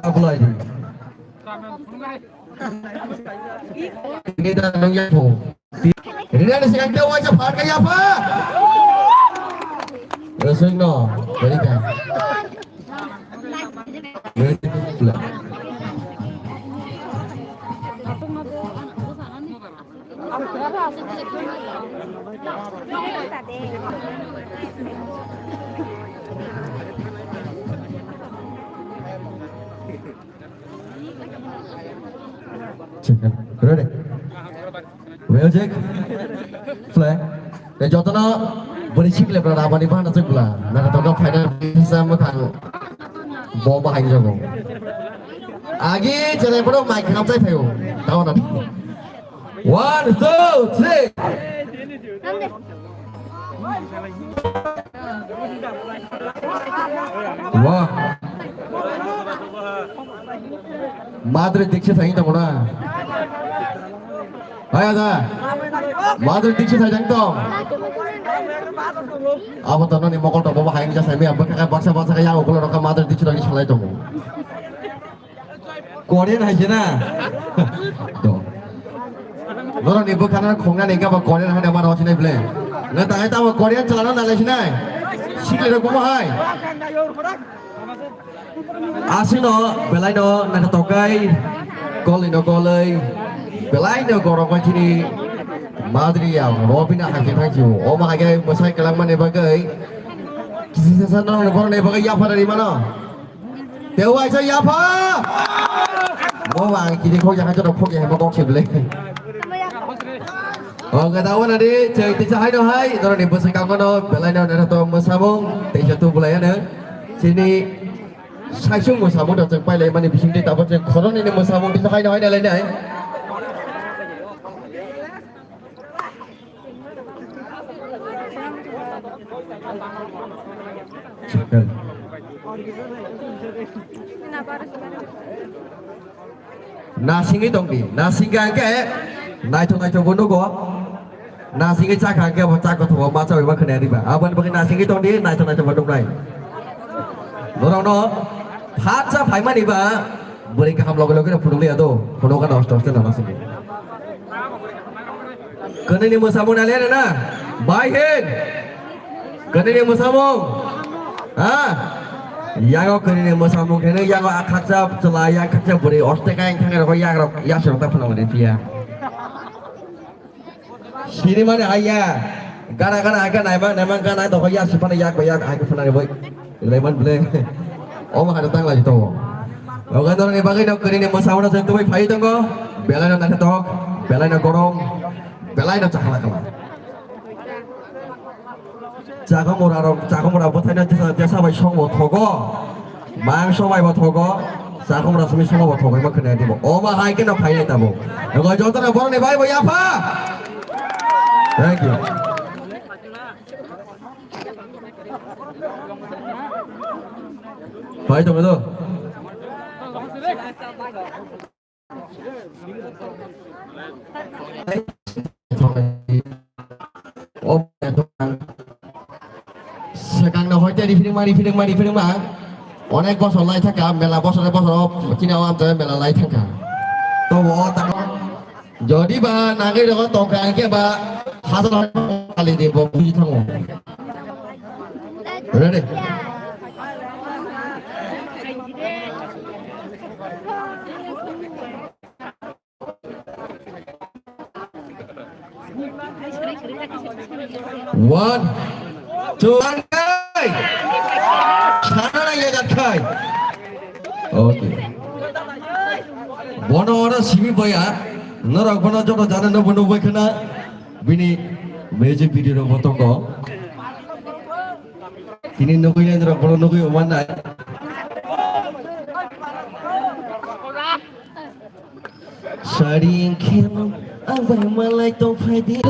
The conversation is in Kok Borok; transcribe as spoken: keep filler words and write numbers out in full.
Apply di. Ini dah nang ya po. Ini ada siang dia wajah harga ya apa? Resik no, jadi kan. Resik pula. Ready? Music. Play. Tei jotono bwrwi sikle bwrwi rabani bahana chwk bwla. Nang tongkha final sa mwkhang bo bahai jago. Agi chere bwrwi mic khamchai phaio. Tao na. One, two, three. Wah. Madre dikse thai tong na. Hai ada. Madre dikse thai tong. Abo to noni mokol to bobo hai ja sai me abakha baksa baksa ya okol ro ka madre dikse thai salai tong. Korean hai se na? To. Norok ni bwkhana khongna ni gaba Korean hai ma rw sinai ble. Nga ta hai ta Korean chalana na le sinai. Sikle rok bomo hai. Asino belai no na tokai. Kol ni no kolai. Belai no gorok ma chini. Madri ya. Robina hai se thang ju. O ma hai ge bwsai kelang mani bagwi. Kisi sa sa no gorok ni bagwi ya phara ri mano. Tei waisa yapha. Mo bang kini khok ya joto khok ya mo kok se ble. O gada wana di chai tisa hai no hai doro ni bwsai kango no belai no na to mwsamung tei se tu bulai ano. Chini saisung mwsamung to chwng pailai mani bising tei tabuk chwng khoroknwi ni mwsamung tisa hai no hai nalai nai. Nasingwi tongdi, nasingkha hwnkhe naithok naithok bo nugo, nasingwi chakha hwnkhe bo chak kothok ma chawi ma khwnaya diba, aboni bagwi nasingwi tongdi, naithok naithok bo nuknai. Norokno phatsa phaimani ba, bwrwi kaham loge loge phunukliya do, phunukgana hoste hoste nana sini. Kwnwini mwsamung naliya na? Bai hin. Kwnwini mwsamung. Ha? Yago kwnwini mwsamung khe yago akhaksa chwla, yakhaksa bwrwi, oste kain thangwi rokho yagrok yasrok ta phunukmani phiya. Sinimani haiya. Gana gana haikhe naima naima gana tokho yasrok phano yak bai yak haikhe phunani boi. Lemon ble. Omo hada tang lai to. Oga norni bagwi no kwnwini mwsamung se tubai phai tongo. Belai no naithotok, belai no gorong, belai no chakla kala. Chakhumura rok, chakhumura bwthaino jesa, jesa bai songbo thogo. Mangso bai bo thogo. Chakhumura simi songbo thogo, ma khwnaya dibo. Omo hai khe no phai nai tabo. Oga joto no borok ni bai bo yapha. Thank you. Pai tong do. Sekang no hoite rifring ma, rifring ma, rifring ma. Onek bosor lai thangkha, mela bosore bosor, chini o amchai mela lai thangkha. To o ta Jodi ba nangwi rogo tongkha hwnkhe ba hajar hajar kali di bo buji thango. Ready? One, two, one, kai! Sana na ye jat kai. Okay. Bono oro simi boya. Norok bono joto jana no bono bai khana. Bini music video ro botongo. Tini nugui le norok bono nugui oman nai. Sari kheno ang bai malai tong phai di.